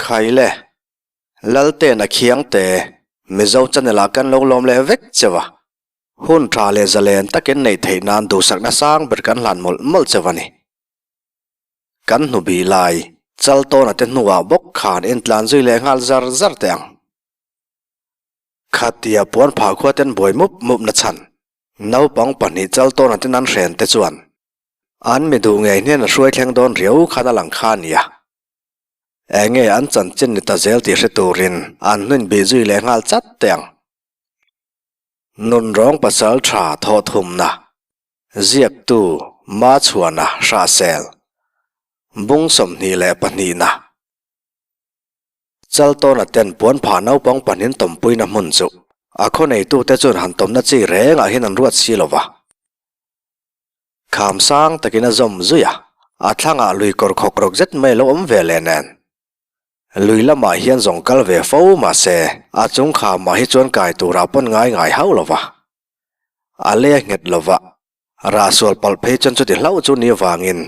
Khaile, Laltena Khiangte, Mizo channel ah kan lo lawm leh vek cheu a. Hun tha leh zalen takin neih theih nan duhsakna sang ber kan hlan mawlh mawlh cheu a ni. Kan hnu bih lai, Chaltawna te hnuah bawk khan intlan zui leh nghal zar zar teh ang. Khatia puan phah khua ten buai mup mup na chhan, naupang pahnih Chaltawna ten an hren te chuan an mi duh ngei hnen a hruai thleng dawn riau khan a lang kha a nia. Enge an chanchin ni ta zel tih hre turin an hnuin bih zui leh nghal chat teh ang. Nunrawng pasal tha thawhthumna Ziaktu Machhuana Hrahsel Bung 22na Chaltawna ten puan phah naupang pahnin tawmpuina hmun chu a khaw neitute chuan han tawmna chi rengah hian an ruat si lo va. Kham sang takin a zawm zui a, a thlangah lui kawr khawk rawk zet mai a lo awm ve leh nen. Lui lamah hian zawng kal ve fo mah se a chung khamah hi chuan kai turah pawn ngai ngai hauh lo va. A lei a nghet lo va, rah sual palh phei chuan chuti hlauh chu ni avangin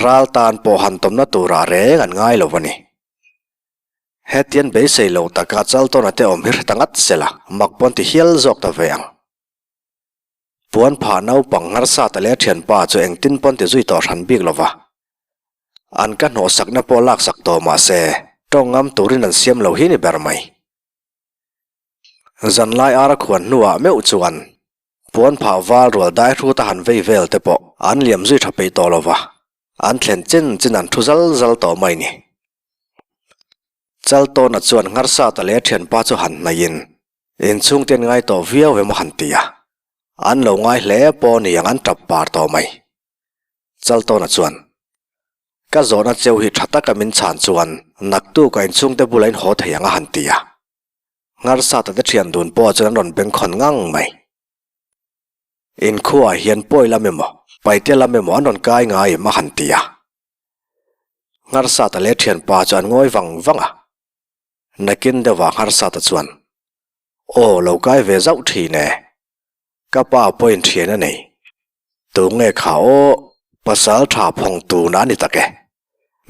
ral tan pawh han tawmna turah reng an ngai lo a ni. Hetian beisei lo taka Chaltawna te awm hi hre ta ngat sela mak pawn ti hial zawk ta ve ang. Puan phah naupang ngarsa ta leh thianpa chu engtin pawn ti zui tawh hran bik lo va. An ka hnawhsakna pawh laksak tawh mah se, tawng ngam turin an siam lo hi ni ber mai. Zanlai ara khuan hnuah meuh chuan puan phah val rual dai hruta han vei vel te pawh an liam zui tha peih tawh lo va, an thlen chin chin an thu zal zal tawh mai ni. Chaltawna chuan ngarsa ta leh thianpa chu han hnaihin Inchhung te an ngai tawh viau emaw han ti a, an lo ngai hle pawh ni ang an tap par tawh mai. Chaltawna chuan, Ka zawhna cheu hi tha taka min chhan chuan naktuk a inchhungte bulah in haw thei ang a han ti a. Ngharsata te thian dun pawh chuan an rawn bengkhawn ngang mai. Inkhuaah hian pawi lam emaw, paite lam emaw an rawn kai ngai em a han ti a. Ngharsata leh thianpa chu an ngawi vang vang a. Nakin deuhah Ngharsata chuan, Aw, lo kai ve zauh thin e. Ka pa pawhin thian a nei. Tunge kha aw, pasal tha phawng tun a ni tak e.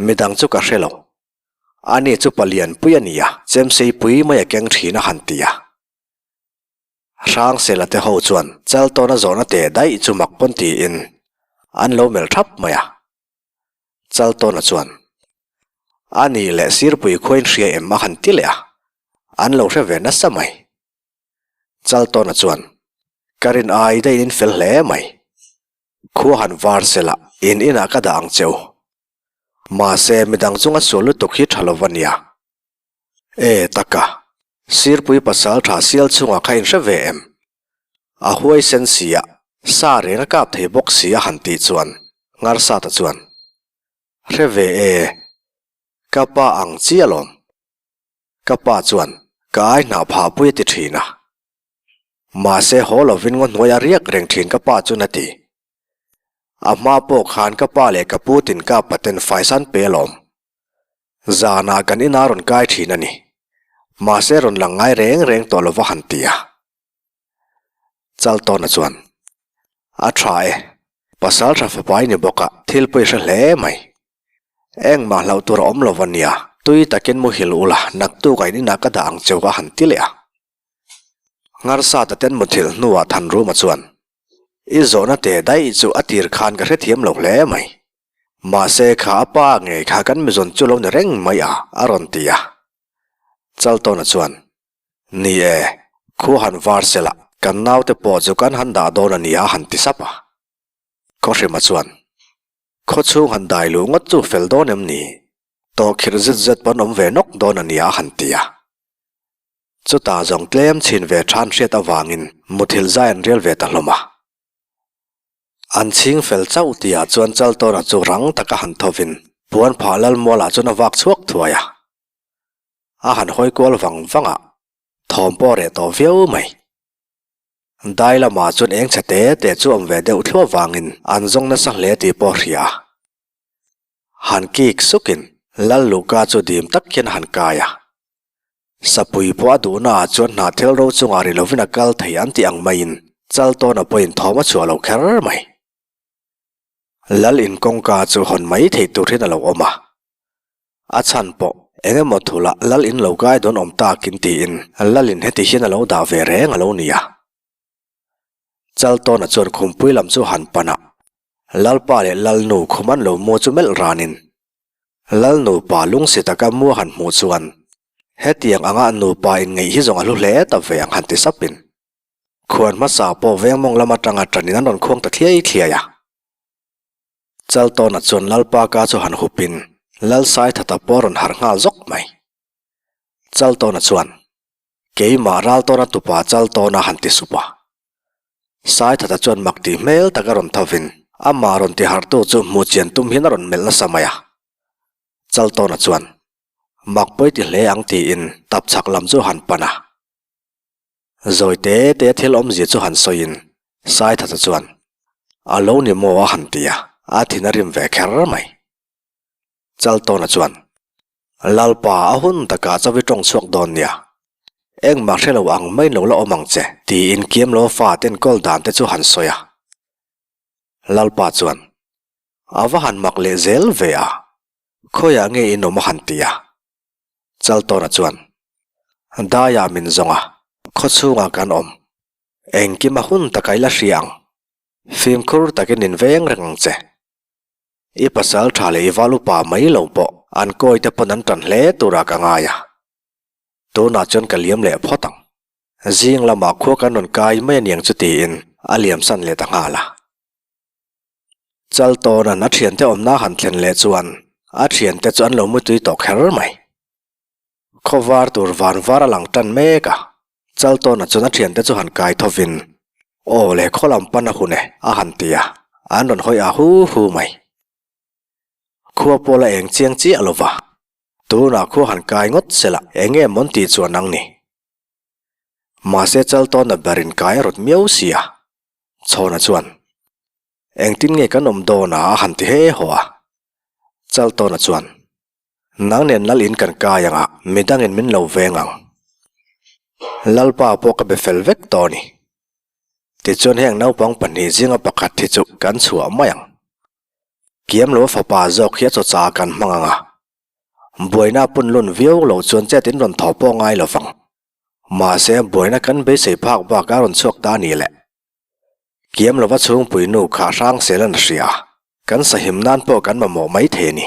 Midang chu ka hre lo. Ani chu palian pui a nia, chemsei pui mai a keng thin a han ti a. Hrangsela te ho chuan Chaltawna zawhna teh daih chu mak pawn tiin an lo melh thap mai a. Chaltawna chuan, Ani leh Sirpui khuain hria em a han ti leh a, an lo hre ve nasa mai. Chaltawna chuan, Ka rin ai daih in fel hle mai. Khua han var sela in inah ka dah ang che u. Mahse midang chunga sual lutuk hi tha lo va nia. E taka, Sirpui pasal tha sial chungah kha in hre ve em? A huai sen sia, sa reng a kap thei bawk si a han tih chuan Ngarsata chuan, Hre ve e, ka pa ang chi alawm. Ka pa chuan ka ai hnah phah pui a ti thin a. Mahse haw lovin ngaw hnuai a riak reng thin ka pa chuan a ti. A hma pawh khan ka pa leh ka pu tin ka paten faisan pe alawm. Zanah kan ina rawn kai thin a ni. Mahse rawn lang ngai reng reng tawh lova han ti a. Chaltawna chuan, A tha e, pasal tha fapa i ni bawk a, thil pawi hre hle mai. Engmah hlauh tur a awm lo va nia, tui takin muhil ula naktuk a in inah ka dah ang cheu a han ti leh a. Ngharsata ten muthilh hnuah Thanruma chuan, I zawhna teh daih chu a tir khan ka hrethiam lo hle mai. Mahse kha a pa ngei kha kan mizawn chu lo ni reng mai a, a rawn ti a. Chaltawna chuan, Ni e, khua han var sela kan naute pawh chu kan han dah dawn a nia a han ti sap a. Khawhrima chuan, Khawchhung han dai luh ngawt chu fel dawn em ni? Tawhkhirh zet zet pawn awm ve nawk dawn a nia a han ti a. Chutah zawng tlem chhin ve than hriat avangin muthilh zai an rial ve ta hlawm a. An chhing fel chauh tihah chuan Chaltawna chu rang taka han thovin puan phah Lalmualah chuan a vak chhuak thuai a. A han hawi kual vang vang a, thawm pawh a reh tawh viau mai. Dai lamah chuan eng chhe te te chu awm ve deuh thluah vangin an zawng nasa hle tih pawh a hria a. Han kik sukin Lal Luhka chu dim tak hian a han kai a. Sapui pawh a duhna ah chuan hna thil ro chungah ri lovin a kal thei an tih ang maiin Chaltawna pawhin thawm a chhuah lo kher mai. Lal in kawngka chu hawn mai thei tur hian a lo awm a. A chhan pawh Eng emaw thulah lal in lo kai dawn awm takin tiin lalin heti hian a lo dah ve reng a lo ni a. Chaltawna chuan khumpui lam chu han pan a, Lalpa leh Lalnu khum an lo mu chu melh ranin Lalnu pa lungsi taka mu a han hmuh chuan hetiang anga nupa inngeih hi zawng a hlu hle ta ve ang han ti sapin khuan hmasa pawh veng mawng lam atanga tanin an rawn khuang ta thliai thliai a. Chaltawna chuan Lalpa ka chu han hupin Lalsaithata pawh a rawn harh nghal zawk mai. Chaltawna chuan Keimah Raltawna tupa Chaltawna han ti sup a. Saithata chuan mak tih hmel tak a rawn thovin amah rawn ti harhtu chu hmuh chian tum hian a rawn melh nasa mai a. Chaltawna chuan mak pawi ti hle ang tiin tapchhak lam chu han pan a. Zawi te te thil awmzia chu han sawiin Saithata chuan a lo ni maw a han ti a, a thin a rim ve kher mai. Chaltawna chuan, Lalpa, a hun takah chawi tawng chhuak dawn nia. Engmah hre lo ang mai lo la awm ang che, tiin Kiamlo fa ten kawl dan te chu han sawi a. Lalpa chuan, A va han mak leh zel ve a, khawiah nge in awm a han ti a. Chaltawna chuan, Daiah min zawng a, khawchhungah kan awm. Engkim a hun takah i la hria ang. Fimkhur takin in veng reng ang che. I pasal tha leh i val upa mai lo pawh an kawi te pawn an tan hle turah ka ngai a. Tunah chuan ka liam leh phawt ang. Zing lamah khua kan rawn kai mai aniang chu tiin a liam san leh ta nghal a. Chaltawna'n a thiante awmna han thlen leh chuan a thiante chu an lo mutui tawh kher mai. Khawvar tur van var a lang tan mek a, Chaltawna chuan a thiante chu han kai thovin, Aw le khaw lam pan a hun e, a han ti a, an rawn hawi a hu hu mai. Khua pawh la eng chiang chiah lo va, tunah khua han kai ngawt se la eng nge mawn tih chuan ang ni. Mahse Chaltawna berin kai a rawt miau si a, Chhawna chuan, Engtin nge kan awm dawn a? a han ti he haw a. Chaltawna chuan, Nang nen lal in kan kai ang a, midangin min lo veng ang. Lalpa pawh ka be fel vek tawh a ni. Tichuan heng naupang pahnih zinga pakhat hi chu kan chhuah mai ang. Kiamlo fapa zawk hi a chawcha kan hmang ang a. Buaina a pun lun viau lo chuan chet in rawn thaw pawh ngai lo vang. Mahse buaina kan beisei phak bak a rawn chhuak ta a ni le. Kiam lova chhungpui nu kha hrang sel an hria, kan sahim nan pawh kan mamawh mai thei a ni.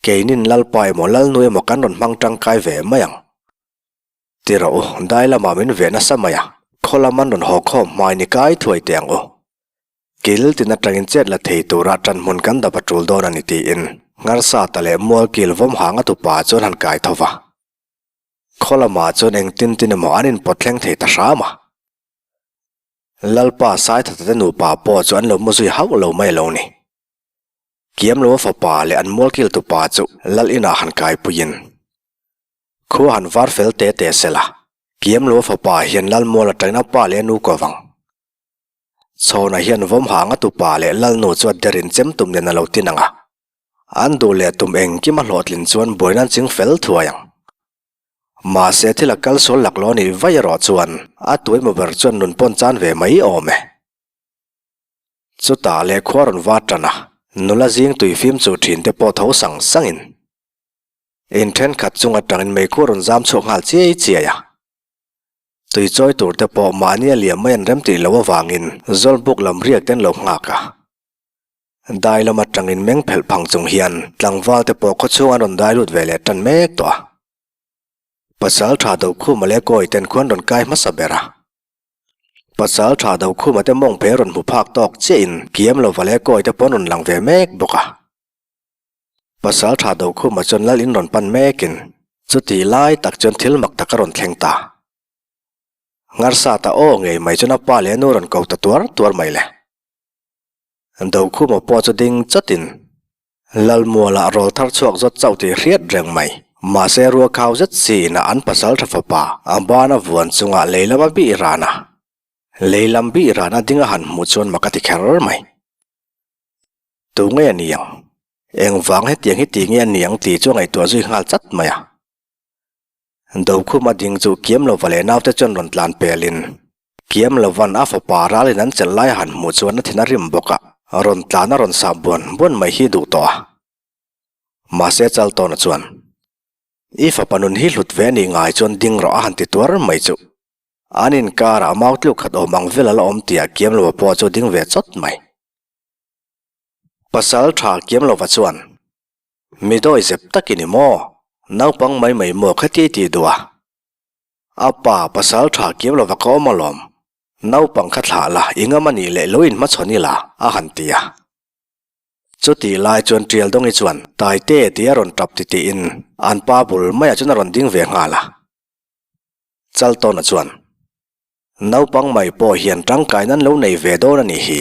Keinin Lalpa emaw Lalnu emaw kan rawn hmang tangkai ve mai ang. Ti rawh u, dai lamah min ve nasa mai a, khaw lam an rawn haw khawm hmai ni kai thuai teh ang u. Kil tin atangin chet la thei tura tan hmun kan dap a tul dawn a ni tiin Ngharsata leh Mualkil vawm hang a tupa chuan han kai tho va. Khaw lamah chuan engtin tin emaw an inpawt thleng thei ta hram a. Lalpa Saithata te nupa pawh chu an lo mu zui hauh lo mai lo ni. Kiamlova fapa leh an mualkil tupa chu Lal inah han kaipuiin khua han var fel te te sela, Kiamlova fapa hian Lal mual atangin a pa leh a nu ko vang. Chhawna hian vawm hang a tupa leh Lalnu chu a derin chem tum nen a lo tin ang a, an duh leh tum engkim a hlawhtlin chuan buaina an ching fel thuai ang. Mahse thil a kal sual laklawh nih vaih erawh chuan a tuaimaw ber chuan nun pawn chan ve mai awm e. Chutah leh khua rawn va tan a, nula zing tui fim chu thin te pawh tho sang sangin in thenkhat chung atangin meikhu rawn zam chhuak nghal chiai chiai a. Tui chawi tur te pawh mahni a liam mai an rem tih loh avangin Zawlbuk lam riak te an lo nghak a. Dai lam atangin meng phelh phang chung hian tlangval te pawh khawchhung an rawn dai lut ve leh tan mek tawh a. Pasal tha Dokhuma leh Kawi ten khuan rawn kai hmasa ber a. Pasal tha Dokhuma te mawng phe rawn hmu phak tawk chiah in kiam lova leh Kawi te pawn rawn lang ve mek bawk a. Pasal tha Dokhuma chuan lal in rawn pan mek in chutih lai tak chuan thil mak tak a rawn thleng ta. Ngarsata aw ngei mai chuan a pa leh a nu rawn ko ta tuar tuar mai le. Dokhuma pawh chu ding chawtin Lalmualah rawl thar chhuak zawt chauh tih hriat reng mai. Mahse rua khau zet siin a an pasal tha fapa a bana vuan chungah lei lama bih ran a. Lei lam bih ran a ding a han hmuh chuan mak a ti kher mai. Tu nge a ni ang? Engvang hetiang hi ti nge a ni ang tih chu a ngaihtuah zui nghal chat mai a. Dokhuma ding chu kiam lova leh naute chuan rawn tlan pelin kiam lovan a fapa ralin an chelh lai a han hmuh chuan a thin a rim bawk a, rawn tlan a rawn sah buan buan mai hi duh tawh a. Mahse Chaltawna chuan. I fapa nun hi hlut ve a nih ngai chuan ding rawh a han ti tuar mai chu. An inkarah mau tluk khat awm ang vel a la awm tih ah Kiamlova pawh chu a ding ve chawt mai. Pasal tha Kiamlova chuan, Mi dawi zep tak i ni maw? Naupang mai mai maw kha ti ti duh a? A pa, pasal tha Kiamlova ka awm alawm. Naupang kha thlah la, i ngam a nih leh lo inhmachhawn ila, a han ti a. Chutih lai chuan Tialdawngi chuan Taite tih a rawn tap titiin an pa bul maiah chuan a rawn ding ve nghal a. Chaltawna chuan, Naupang mai pawh hian tangkaina an lo nei ve dawn a nih hi.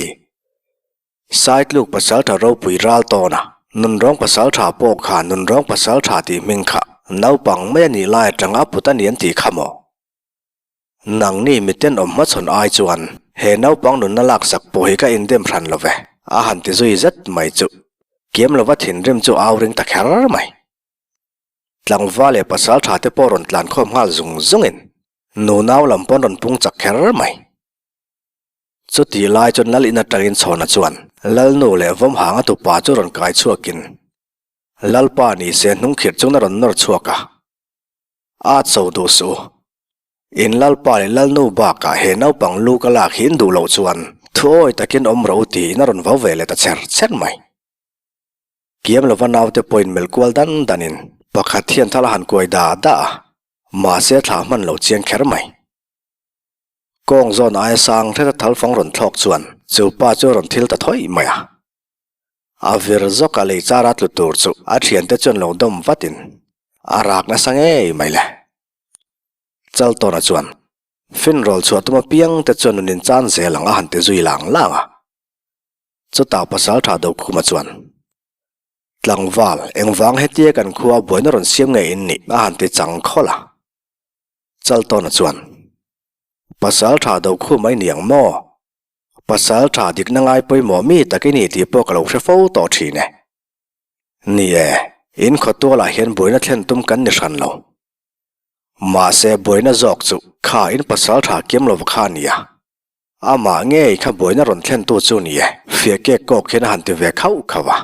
Saitluk pasaltha ropui ral tawn a, nunrawng pasaltha pawh kha nunrawng pasaltha tih hming kha naupang mai a nih lai atanga a put a ni an tih kha maw? Nangni miten awm hmachhawn ai chuan he naupang nunna laksak pawh hi ka indem hran lo ve, a han ti zui zet mai chu kiam lova thinrim chu au ring ta kher mai. Tlangval leh pasal tha te pawh rawn tlan khawm nghal zung zungin nunau lam pawn rawn pung chak kher mai. Chutih lai chuan Lal in atangin Chhawna chuan Lalnu leh Vawmhanga tupa chu rawn kai chhuakin Lalpa ni se hnungkhirh chungin a rawn nawr chhuak a. A cho duh suh u. In lalpa leh lalnu bakah he naupang lu ka lak hi in duh loh chuan thu awi takin awm rawh u tiin a rawn vau ve leh ta cher cher mai. Kiam lova naute pawhin melh kual dan danin pakhat hian thal a han kuai da da a, mahse thlah hman lo chiang kher mai. Kawng zawn aia sang hreta thal fang rawn thlawk chuan chu pa chu a rawn thil ta thawih mai a. A vir zawk a lei chara tlu tur chu a thiante chuan lo dawm vatin a rak nasa ngei mai le. Chaltawna chuan finrawl chhuah tum apiang te chuan nun inchan zel ang a han ti zui lang lang a. Chutah Pasaltha Dokhuma chuan Tlangval, engvang hetia kan khua buaina rawn siam ngei in nih a han ti chang khawlh a. Chaltawna chuan Pasaltha Dokhuma i ni ang maw? Pasal tha dikna ngai pawimawh mi tak i ni tih pawh ka lo hre fo tawh thin e. Ni e, in khawtualah hian buaina thlen tum kan ni hran lo. Mahse buaina zawk chu kha in pasal tha kiam lova kha a ni a. Amah ngei kha buaina rawn thlentu chu ni e, fiah kek kawk hian a han ti ve khauh khauh a.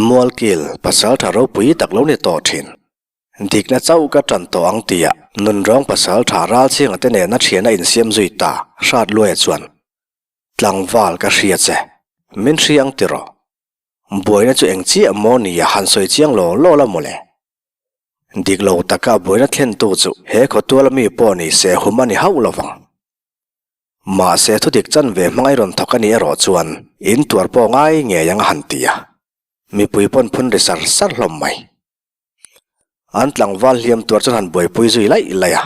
Mualkil, pasal tha ropui tak lo ni tawh thin. Dikna chauh ka ṭan tawh ang tia nunrawng pasal ṭha ralchhinga te nena ṭhiana insiam zui ta hrat luaia chuan tlangval ka hria che, min hria ang tiraw? Buaina chu eng chiah maw nia han sawi chiang law law la mawle. Dik lo taka buaina thlentu chu he khawtuala mi pawh ni se hum a ni hauh lo vang. Mahse thudik chanve hmangaih rawn thawk a nih erawh chuan in tuar pawh ngai ngei ang a han ti a, mipui pawn phun ri sar sar hlawm mai. An tlangval hliam tuar chuan han buaipui zui laih laih a,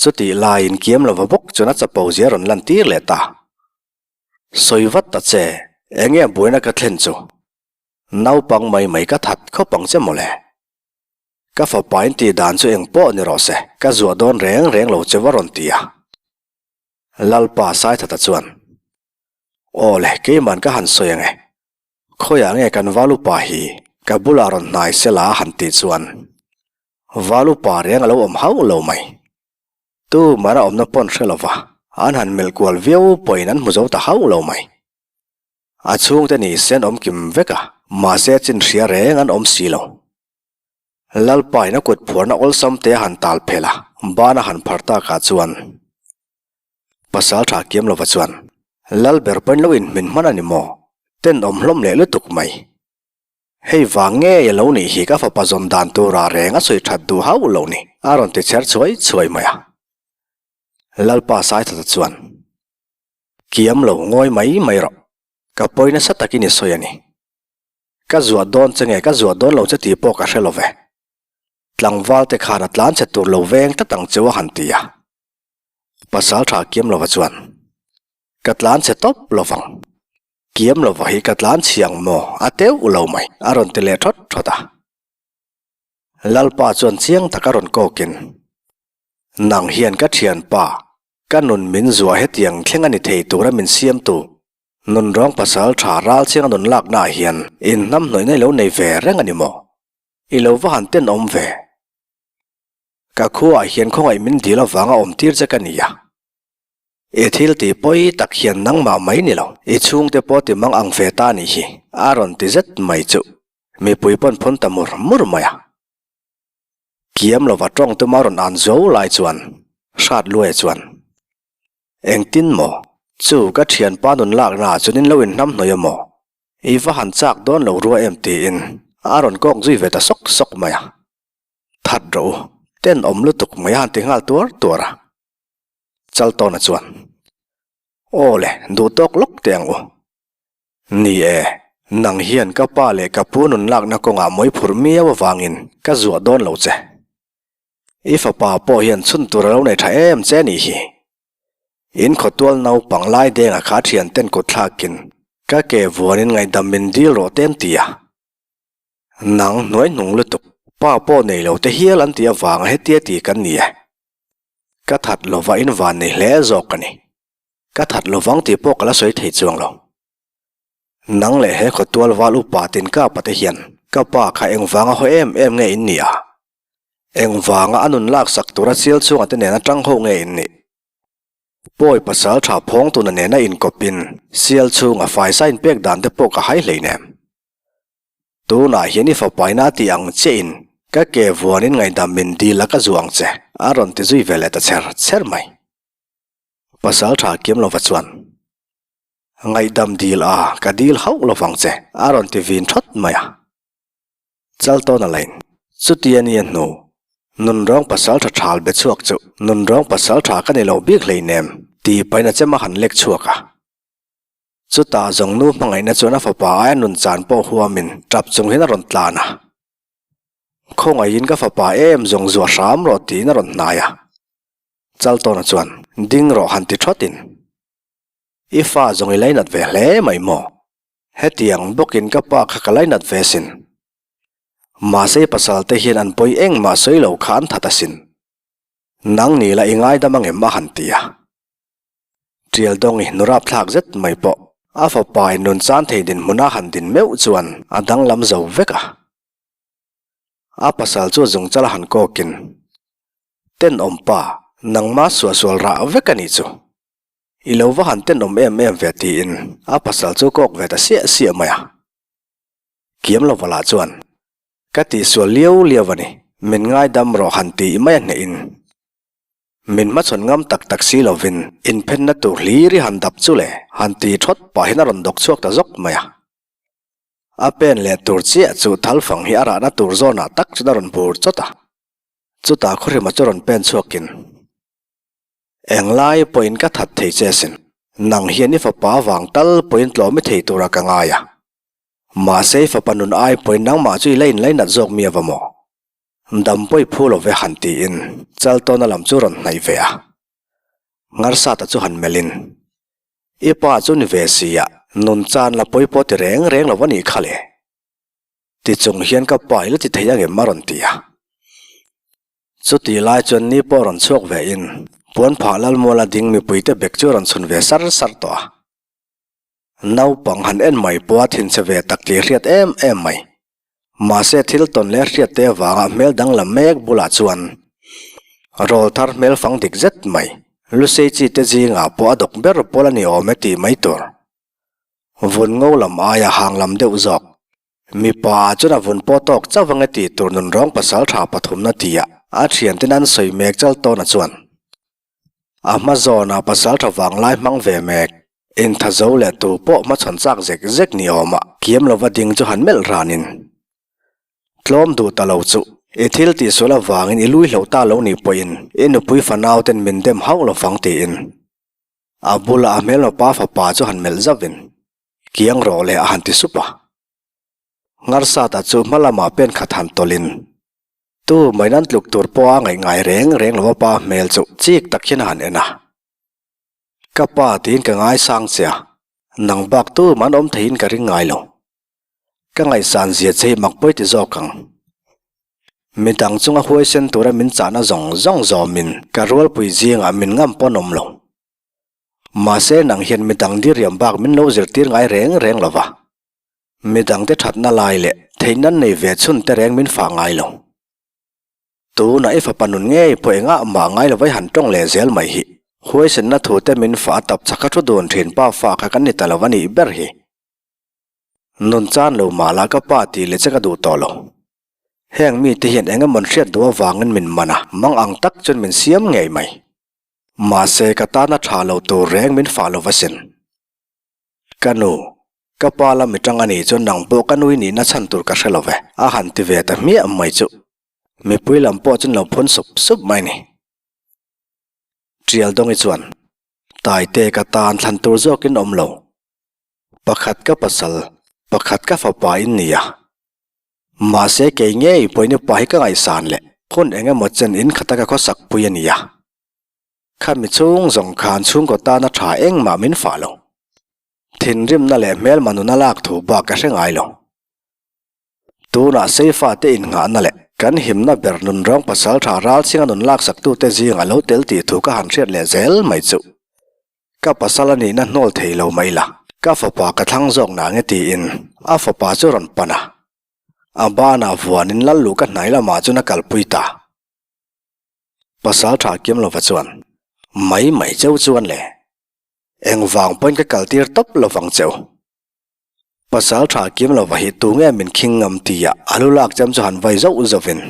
chutih laiin kiam lova bawk chuan a chapo zia rawn lan tir leh ta. Sawi vat ta che, enge a buaina ka thlen chu? Naupang mai mai ka that khawp ang che mawle. Ka fapa in tih dan chu eng pawh ni rawh se, ka zuah dawn reng reng lo che va rawn ti a. Lalpa Saithata chuan, Aw le, keiman ka han sawi ange. Khawiah nge kan Valupa hi ka bulah rawn hnai sela a han tih chuan Valupa reng a lo awm hauh lo mai. Tu man a awmna pawn hre lova an han melh kual viau pawhin an hmu zo ta hauh lo mai. A chhungte ni se an awm kim vek a, mahse chin hria reng an awm si lo. Lalpa in a kut phuarna awlsam te a han tal phelh a, ban a han phar takah chuan Pasal tha kiam lova chuan, Lal ber pawhin lo inhmin hman a ni maw? Tenawm hlawm leh lutuk mai. Hei vang ngei a lo nih hi ka fapa zawn dan turah reng a sawi that duh hauh lo ni, a rawn ti chher chhuai chhuai mai a. Lalpa Saithata chuan, Kiam lo ngawi mai mai rawh, ka pawi nasa takin i sawi a ni. Ka zuah dawn che nge ka zuah dawn lo che tih pawh ka hre lo ve. Tlangval te khan a tlan che tur lo veng tlat ang cheu a han ti a. Pasal tha kiam lova chuan, Ka tlan chhe tawp lovang. Kiam lova hi ka tlan chhi ang maw? A teuh lo mai, a rawn ti leh thawt thawt a. Lalpa chuan chiang taka rawn kawkin, Nang hian ka thianpa, ka nun min zuah hetiang thleng a ni thei tura min siamtu, nunrawng pasal tha ral chianga nun laknaah hian inhnamhnawihna i lo nei ve reng a ni maw? I lo va han tenawm ve. Ka khuaah hian khawngaih min dil avanga awm tir che ka ni a. I thil tih pawi tak hian nangmah mai ni lo, i chhungte pawh ti mang ang ve ta nih hi, a rawn ti zet mai chu. Mipui pawn phun ta mur mur mai a. Kiam lova tawng tuma rawn an zo lai chuan hrat luai chuan, Engtin maw? Chu ka thianpa nun laknaah chuan in lo inhnam hnawih a maw? I va han chak dawn lo rua em tiin a rawn kawk zui ve ta sawk sawk mai a. That rawh u, tenawm lutuk mai a han ti nghal tuar tuar a. Chaltawna chuan, Aw le, duh tawk lawk teh ang u. Ni e, nang hian ka pa leh ka pu nun lakna kawngah mawi phurh miau avangin ka zuah dawn lo che. I fapa pawh hian chhun tur a lo nei tha em che nih hi. In khawtual naupang lai denga kha thian ten kut thlakin ka ke vuanin ngaihdam min dil rawh te an ti a. Nang hnuai hnung lutuk, pa pawh nei lo te hial an ti avanga hetia ti kan ni e. Ka that lova in van nei hle zawk a ni. Ka that lovang tih pawh ka la sawi thei chuang lo. Nang leh he khawtual val upa tin ka pate hian ka pa kha engvanga haw em em nge in nih a? Engvanga a nun laksak tura chial chhunga te nena tang ho nge in nih? Pawi pasal tha phawng tuna nena inkawpin sial chhunga faisa inpek dan te pawh ka hai hleinem. Tunah hian i fapaina a tih ang chiahin ka ke vuanin ngaihdam min dil a ka zu ang che a rawn ti zui ve leh ta chher chher mai. Pasal tha kiam lova chuan, Ngaihdam dil a, ka dil hauh lovang che, a rawn ti vin thawt mai a. Chaltawna lain, Chuti a nia hnu, nunrawng pasal tha thal be chhuak chu nunrawng pasal tha ka ni lo bik hleinem, ti pain a chem a han lek chhuak a. Chutah zawng nu hmangaihna chuan a fapa aia nun chan pawh huamin tap chung hian a rawn tlan a. Khawngaihin ka fapa em zawng zuah hram rawh tiin a rawn hnai a. Chaltawna chuan, Ding rawh han ti thawtin. I fa zawng i lainat ve hle mai maw? Hetiang bawkin ka pa kha ka lainat ve sin. Mahse i pasal te hian an pawi engmah sawi lo kha an that asin. Nang ni la i ngaidam angem a han ti a. Tial dawngi nurap thlak zet mai pawh a fapa in nun chan thei dinhmun a han din meuh chuan a danglam zo vek a. A pasal chu zungchal a han kawkin, Tenawm pa, nangma suahsual rah vek a nih chu. I lo va han tenawm em em ve tiin a pasal chu kawk ve ta siah siah mai a. Kiam lo vala chuan, Ka tihsual liau liau a ni, min ngaidam rawh han tih mai a hnehin. Min hmachhawn ngam tak tak si lovin inphenna tur hlir i han dap chu le han ti thawt pahin a rawn dawk chhuak ta zawk mai a. A pen leh tur chiah chu thalfang hi a rahna tur zawnah tak chuan a rawn bur chawt a. Chutah khawhrima chu rawn pen chhuakin. Englai pawhin ka that thei che sin. Nang hian i fapa vang tal pawhin tlawm i thei tura ka ngai a. Mahse i fapa nun ai pawhin nangmah chu i la inlainat zawk mi ava maw? Dam pawi phu lo ve han tiin Chaltawna lam chu rawn hnaih ve a. Ngarsata chu han melhin, I pa chu ni ve si a, nun chan la pawi pawh ti reng reng lo a nih kha le. Tichung hian ka pa i la ti thei angem a rawn ti a. Chutih lai chuan ni pawh rawn chhuak ve in puanphah Lalmuala ding mipuite bek chu rawn chhun ve sar sar tawh a. Naupang han en mai pawha thinchhe ve tak tih hriat em em mai. Mahse thil tawn leh hriat te avanga hmel danglam mek bulah chuan rawl thar hmel fang dik zet mai Lusei chi te zingah pawh a dawk ber pawl a ni awm e tih mai tur. Vun ngo lam aia hang lam deuh zawk. Mipa chuan a vun pawh tawk chauh ange tih tur nunrawng pasal tha pathumna tia a thianten an sawi mek chal tawna chuan a hma zawnah pasal tha vanglai hmang ve mek intha zo leh tu pawh hmachhawn chak zek zek ni awma kiam lova ding chu han melh ranin tlawm duh ta lo chu i thil tihsual avangin i lui hloh ta lo nih pawhin i nupui fanau ten min dem hauh lovang tiin a bulah a hmelma pa fapa chu han melh zauhin Kiang rawh le a han ti sup a. Ngarsata chu hma lamah pen khat han tawlhin, Tu mai nan tluk tur pawha ngaih ngai reng reng lo a pa hmel chu chik tak hian a han en a. Ka pa tiin ka ngaisang che a, nang bak tu man awm theiin ka ring ngai lo. Ka ngaihsan zia che hi mak pawi ti zawk ang. Midang chunga huaisen tura min chahna zawng zawng zawmin ka rualpui zingah min ngam pawn awm lo. Mahse nang hian midang diriam bak min lo zirtir ngai reng reng lo va. Midangte thatna lai leh theihna nei ve chhun te reng min fah ngai lo. Tunah i fapa nun ngei pawh engah mah ngai lo vai han tawng leh zel mai hi. Huaisenna thu te min fah a tap chak a thu dun thin pa fa kha kan ni ta lo a nih ber hi. Nun chan lo mah la ka pa tih leh che ka duh tawh lo. Heng mite hian eng emawn hriat duh avangin min man a, mang ang tak chuan min siam ngei mai. Mahse ka tana tha lo tur reng min fah lo va sin. Ka nu, ka pa lam i tang a nih chuan nang pawh ka nui nihna chhan tur ka hre lo ve, a han ti ve ta hmiah mai chu. Mipui lam pawh chuan lo phun sup sup mai ni. Tial Dawngi chuan, Taite ka tan thlan tur zawkin awm lo. Pakhat ka pasal, pakhat ka fapa in ni a. Mahse kei ngei pawhin upa hi ka ngaihsan leh hun eng emaw chen in khata ka khawsak pui a ni a. Khami chhung zawng khan chhungkaw tana tha engmah min fah lo. Thinrimna leh hmelma nuna lak thu bak ka hre ngai lo. Tunah Seifa te innghahna leh kan himna ber nunrawng pasal tha ralchhinga nun laksaktute zingah lo tel tih thu ka han hriat leh zel mai chu. Ka pasal a nihna hnawl thei lo mai la, ka fapa ka thlang zawk na nge tiin a fapa chu rawn pan a. A banah vuanin lal luh ka hnai lamah chuan a kalpui ta. Pasal tha kiam lova chuan, Mai mai cheu chuan le, engvang pawhin ka kaltir tawp lovang cheu. Pasal tha kiam lova hi tunge min khing ngam tia a lu lak chem chu han vai zauh zauhin,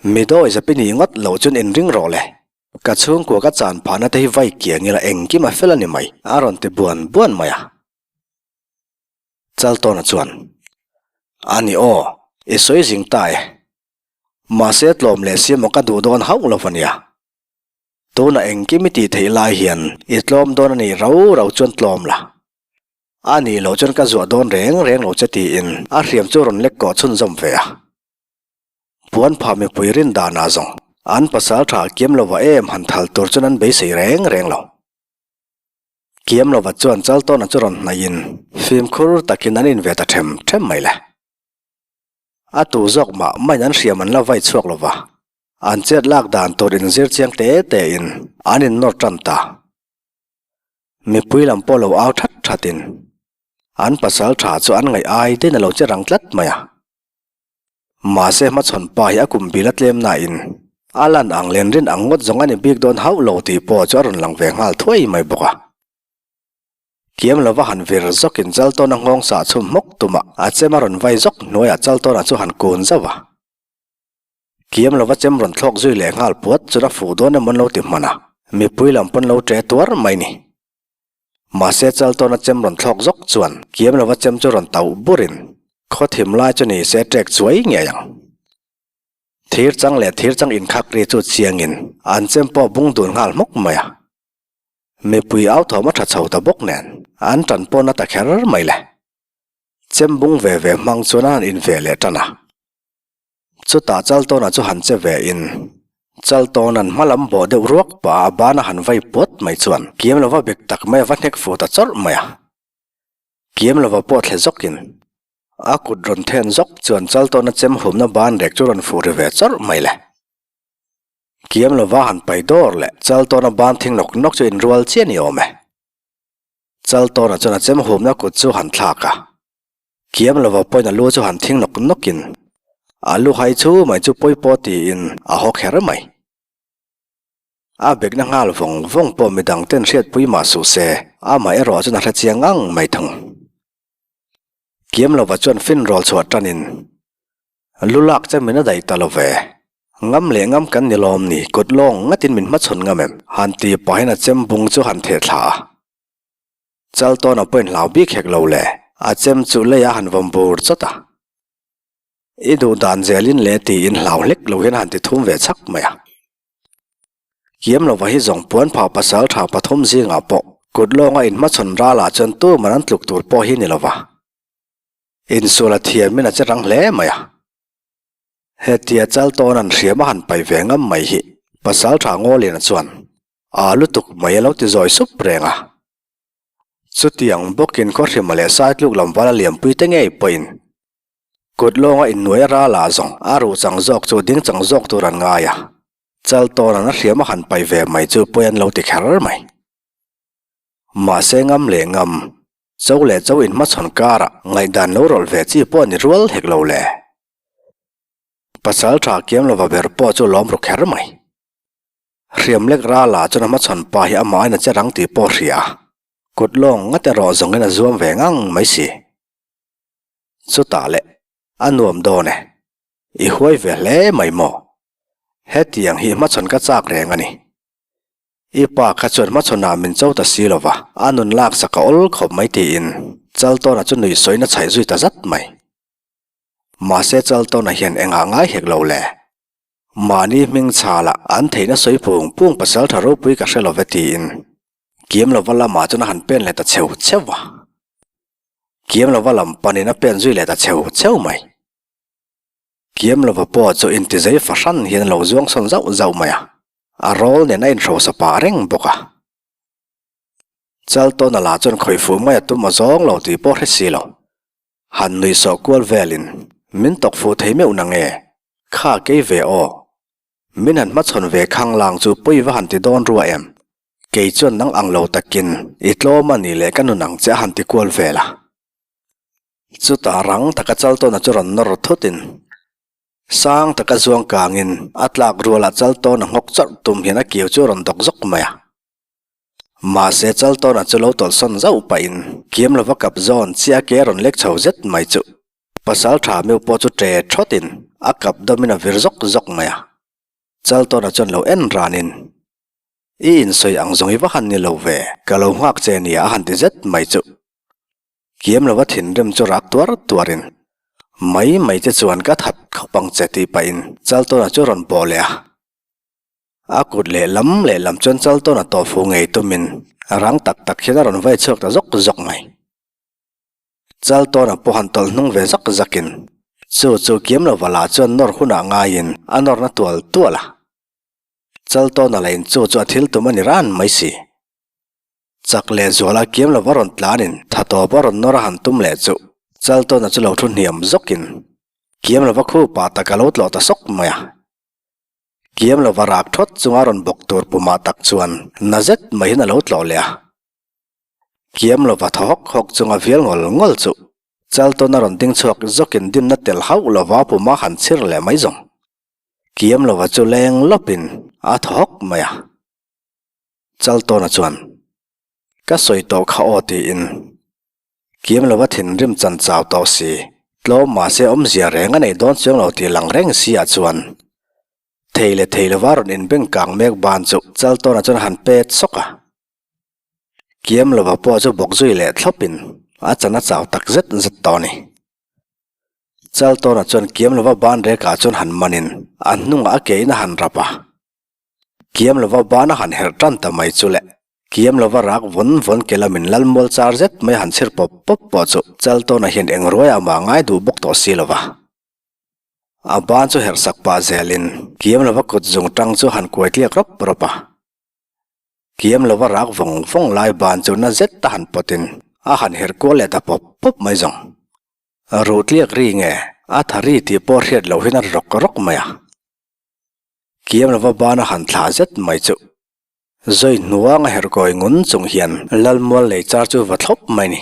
Mi dawi zapi ni ngawt lo chuan inring rawh le. Ka chhungkua ka chan phahna te hi vai kiang ila engkim a fel a ni mai, a rawn ti buan buan mai a. Chaltawna chuan, A ni aw, i sawi zing ta e. Mahse tlawm leh siam aw ka duh dawn hauh lo va nia. Tunah engkim i tih theih lai hian i tlawm dawn a nih rau rau chuan tlawm la. A nih loh chuan ka zuah dawn reng reng lo che tiin a hriam chu rawn lek kawh chhunzawm ve a. Puan phah mipui rin danah zawng an pasal tha kiam lova em han thal tur chuan an beisei reng reng lo. Kiam lova chuan Chaltawna chu rawn hnaihin fimkhur takin an in ve ta them them mai le. A tu zawk mah main an hriam an la vai chhuak lova, an chet lak dan tur inzir chiang te te in an innawr tan ta. Mipui lam pawh lo au that that in an pasal tha chu an ngaih ai tein a lo che rang tlat mai a. Mahse hmachhawn pa hi a kum bil a tlem nain a lan ang len rin ang ngawt zawng a ni bik dawn hauh lo tih pawh chu a rawn lang ve nghal thuai mai bawk a. Kiam lova han vir zawkin Chaltawna nghawng sah chhum hmawk tumah a chem a rawn vai zawk hnuaiah Chaltawna chu han kun zauh a. Kiam lova chem rawn thlawk zui leh nghal puat chuan a fuh dawn emaw an lo ti hman a, mipui lam pawn lo ṭe tuar mai ni. Mahse Chaltawna chem rawn thlawk zawk chuan kiam lova chem chu rawn tauh burin khaw thim lai chu ni se ṭek chuai ngei ang. Thir chang leh thir chang inkhak ri chu chiangin an chem pawh bung dun nghal hmawk mai a. Mipui au thawm a ṭha chho ta bawk nen an ṭan pawn a ta kher mai le. Chem bung ve ve hmang chuan a han inve leh ṭan a. Chutah Chaltawna chu han che ve in, Chaltawna'n hma lam bawh deuh ruak pah a bana han vai puat mai chuan kiam lova bek tak mai a va hnek fu ta chawrh mai a. Kiam lova pawh thle zawkin a kut rawn then zawk chuan Chaltawna chem humna ban rek chu rawn fuh ri ve chawrh mai le. Kiam lova han pai dawr leh Chaltawna ban thing nawk nawk chu inrual chiah ni awm e. Chaltawna chuan a chem humna kut chu han thlak a. Kiam lova pawhin a lu chu han thing nawk nawkin a lu hai chu mai chu pawi pawh tiin a haw kher mai. A bekna nghal vawng vawng pawh midang ten hriatpui mah suh se amah erawh chuan a hre chiang ngang mai thung. Kiam lova chuan fin rawl chhuah tanin lu lak che min a daih ta lo ve. Ngam leh ngam kan ni lawm ni kut lawng ngatin min hmachhawn ngam em? Han ti pahin a chem bung chu han theh thla a. Chaltawna pawhin hlau bik hek lo le, a chem chu leiah han vawm bur chawt a. I duh dan zelin le tiin hlau hlek lo hian han ti thum ve chhak mai a. Kiam lova hi zawng puan phah pasal tha pathum zingah pawh kut lawnga inhmachhawn ralah chuan tuman an tluk tur pawh hi ni lova. Insual a thiamin a che rang hle mai a. Hetia Chaltawna'n hriam a han pai ve ngam mai hi pasal tha Ngawliana chuan Aa lutuk mai a lo ti zawi sup reng a. Chutiang bawkin Khawhrima leh Saitluk lam vala lianpui te ngei pawhin kut lawnga innuai a ral ah zawng a ruh chang zawk chu ding chang zawk tur an ngai a. Chaltawn an a hriam a han pai ve mai chu pawi an lo ti kher mai. Mahse ngam leh ngam, cho leh cho inhmachhawn karah ngaihdan lo rawlh ve chi pawh ni rual hek lo le. Pasal tha kiam lova ber pawh chu lawm ru kher mai. Hriam lek rala chuan a hmachhawn pa hi amah in a che rang tih pawh a hria a, kut lawng ngat erawh zawng in a zuam ve ngang mai si. Chutah leh, a nuam dawn e. I huai ve hle mai maw? Hetiang hi hmachhawn ka chak reng a ni. I pa kha chuan hmachhawnah min cho ta si lo va, a nun laksak a awl khawp mai tiin Chaltawna chu nui sawiin a chhaih zui ta zat mai. Mahse Chaltawna hian engah ngai hek lo le? Mahni hming chhala an theihna sawi pung pung pasaltha ropui ka hre lo ve tiin Kiam lova lamah chuan a han pen leh ta cheu cheu va. Kiam lova lam panin a pen zui leh ta cheu cheu mai. Kiam lova pawh chu intizei fahran hian a lo zuang sawn zauh zauh mai a. A rawl nen a inhrosa pah reng bawk a. Chaltawna lah chuan khawih fuh mai a tum a zawng lo tih pawh hre si lo. Han nuih sawh kual velin min tawk fuh thei meuh na nge? Kha kei ve aw. Min han hmachhawn ve khang lang chu pawi va han ti dawn rua em? Kei chuan nang ang lo takin i tlawm a nih leh ka nun ang che a han ti kual vel a. Chutah rang taka Chaltawna chu rawn nawr thutin Sang taka zuang kangin a tlak rualah Chaltawna nghawk chawrh tum hian a kiu chu a rawn dawk zawk mai a. Mahse Chaltawna chu lo tawlhsawn zauh pahin kiam lova kap zawn chiah ke a rawn lek chho zet mai chu pasal tha miu pawh chu ṭe thawtin a kap dawmin a vir zawk zawk mai a. Chaltawna chuan lo en ranin, I insawi ang zawng i va han ni lo ve, ka lo nghak che nia a han ti zet mai chu. Kiam lova thinrim chu rak tuar tuarin, Mai mai te chuan ka that khawp ang che tih pahin Chaltawna chu rawn pawh leh a. A kut lehlam lehlam chuan Chaltawna tawh fu ngei tumin rang tak tak hian a rawn vai chhuak ta zawk zawk mai. Chaltawna pawh han tawlh hnung ve zak zakin chu chu kiam lova lah chuan nawr hunah ngaiin a nawrna tual tual a. Chaltawna lahin chu chu a thil tum a ni ran mai si. Chak leh zuala kiam lova rawn tlanin tha tawp a rawn nawr a han tum leh chu Chaltawna chu lo thu hniam zawkin kiam lova khupa tak a lo tlawh ta sawk mai a. Kiam lova rak thawt chunga rawn bawk tur pumah tak chuan na zet maiin a lo tlawh leh a. Kiam lova thaw hawk hawk chunga vial ngawl ngawl chu Chaltawna rawn ding chhuak zawkin dimna tel hauh lova puma han chhir leh mai zawng. Kiam lova chu leng lawpin a thaw hawk mai a. Chaltawna chuan, Ka sawi tawh kha aw tiin Kiam lova thinrim chan chau tawh si, tlawm mahse awmzia reng a nei dawn chuang lo tih lang reng si ah chuan thei leh thei lova rawn inbeng kang mek ban chu Chaltawna chuan a han pet sawk a. Kiam lova pawh chu bawk zui leh thlawpin a chan a chau tak zet zet tawh a ni. Chaltawna chuan Kiam lova ban rekah chuan han manin a hnungah a ke in a han rap a. Kiam lova ban a han herh tan ta mai chu le. Kiam lova rak vawn vawn ke lamin lal mual char zet mai a han chhir pawp pawp pawh chu Chaltawna hian eng ruai amah ngai duh bawk tawh si lova. A ban chu herh sak pah zelin Kiam lova kut zung tang chu han kuai tliak rawp rawp a. Kiam lova rak vawng vawng lai ban chu na zet a han pawtin a han herh kual leh ta pawp pawp mai zawng. Ruh tliak ri nge a tha ri tih pawh hriat loh hian a ri rawk rawk mai a. Kiam lova ban a han thlah zet mai chu Zoi hnuang a herh kawi ngun chung hian Lalmual lei char chu va thlawp mai ni.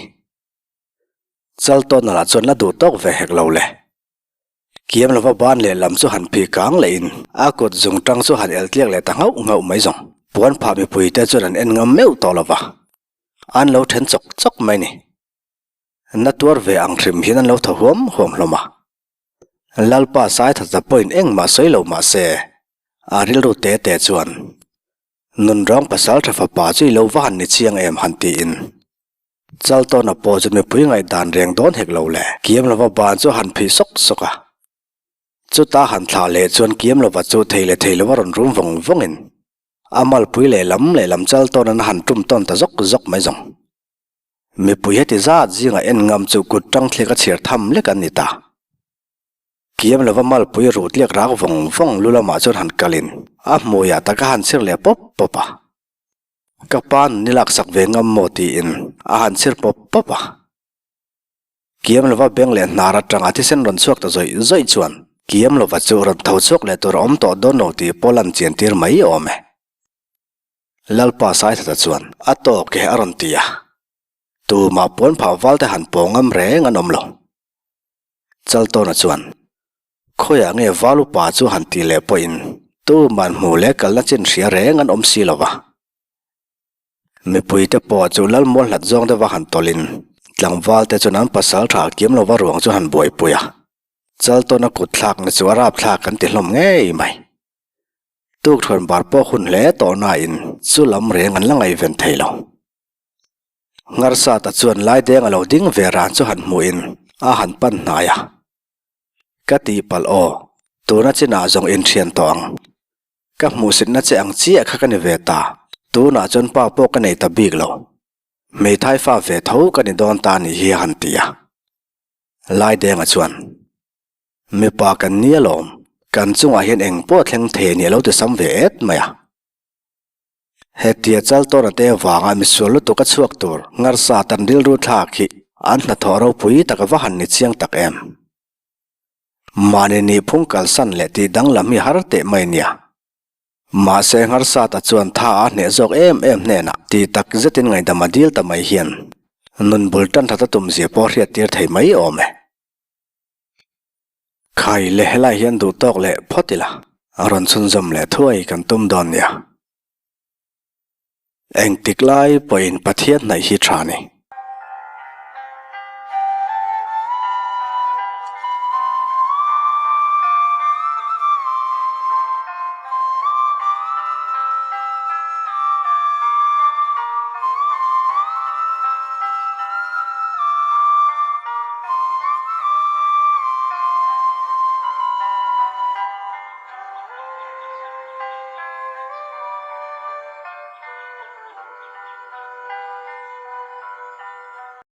Chaltawna lah chuan la duh tawk ve hek lo le. Kiam lova ban lehlam chu han phih kang lehin a kut zung tang chu han el tliak leh ta nghauh nghauh mai zawng. Puan phah mipui te chuan an en ngam meuh tawh lova an lo then chawk chawk mai ni. Na tuar ve ang hrim hian an lo thaw huam huam hlawm a. Lalpa Saithatza pawhin engmah sawi lo mah se, a rilru te te chuan, Nunrawng pasal tha fapa chu i lo va han ni chiang em han tiin. Chaltawna pawh chu mipui ngaihdan reng dawn hek lo le, kiam lova ban chu a han phih sawk sawk a. Chuta han thlah leh chuan kiam lova chu thei leh thei lova rawn rum vawng vawngin, a malpui lehlam lehlam Chaltawna'n a han tum tawn ta zawk zawk mai zawng. Mipui heti zat zingah en ngam chu kut tang thliak a chhiar tham lek an ni ta. Kiam lova malpui ruh tliak rak vawng vawng lu lamah chuan han kalin a hmuiah tak a han chhir leh pawp pawp a. Ka pa nun i laksak ve ngam maw tiin a han chhir pawp pawp a. Kiam lova beng leh hnar atanga thisen rawn chhuak ta zawih zawih chuan Kiam lova chu rawn tho chhuak leh tur a awm tawh dawn lo tih pawh lan chian tir mai awm e. Lalpa Saithata chuan a tawk e a rawn ti a, tumah puan phah val te han pawh ngam reng an awm lo. Chaltawna chuan, Khawiah nge val upa chu han tih leh pawhin tuman hmu leh kalna chin hria reng an awm si lo va. Mipuite pawh chu Lalmual hlat zawng deuha han tawlhin tlangval te chuan an pasal tha kiam lova ruang chu han buaipui a. Chaltawna kut thlakna chu a rapthlak kan ti hlawm ngei mai. Tukthuan bar pawh hun hle tawh nain chu lam reng an la ngaihven thei lo. Ngarsata chuan Laideng a lo ding ve ran chu han hmuhin a han pan hnai a. Ka tihpalh aw, tuna chinah zawng inthian tawh ang. Ka hmuhsitna che ang chiah kha ka ni ve ta, tunah chuan pa pawh ka nei ta bik lo. Hmeithai fa ve tho ka ni dawn ta nih hi a han ti a. Laidenga chuan, Mipa kan ni alawm, kan chungah hian eng pawh thleng thei a nih a lo ti sam ve et mai a. Hetia Chaltawna te vanga misual lutuk a chhuak tur ngarsa tan rilru thlak hi an hnathawh ropui tak va han ni chiang tak em. Mahni nihphung kalsan leh tih danglam hi har teh mai nia. Mahse Ngharsata chuan tha a hneh zawk em em hnenah tih tak zetin ngaihdam a dil ta mai hian nun bul tan that a tum zia pawh hriat tir thei mai awm e. Khai le helai hian duh tawk leh phawt ila a rawn chhunzawm leh thuai kan tum dawn nia. Engtik lai pawhin Pathian hnaih hi tha ni.